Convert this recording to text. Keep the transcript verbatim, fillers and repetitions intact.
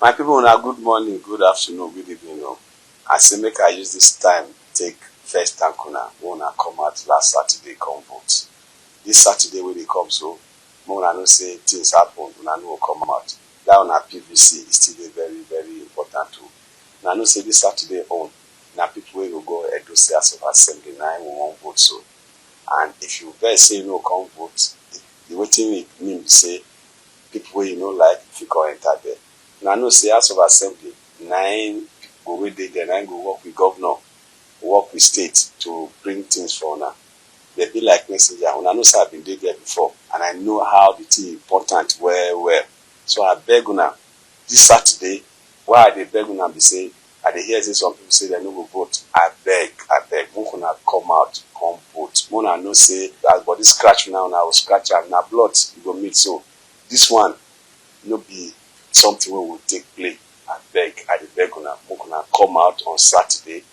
My people, una good morning, good afternoon, good evening o. I say make I use this time take first thank una wey una come out last Saturday come vote. This Saturday wey dey come so, make una know say things happen, una no go come out. That una P V C is still dey very, very important o. Una know say this Saturday own na people wey go go Edo State House of Assembly na im we wan vote so. And if you vex say you no come vote, the wetin e mean be say people wey you no like fit come enter there. Una know say House of Assembly na im people wey dey there na im go work with governor, work with state to bring things for una. Dem be like messenger. Una know say I been dey there before and I know how the thing important well well. So I beg una, this Saturday, why I dey beg una be say I dey hear say some people say dem no go vote. I beg, I beg, make una come out come vote. Make una know say as body scratch una, una go scratch am. Na blood you go meet. So this one no be something wey we take play. I beg, I dey beg una, make una come out on Saturday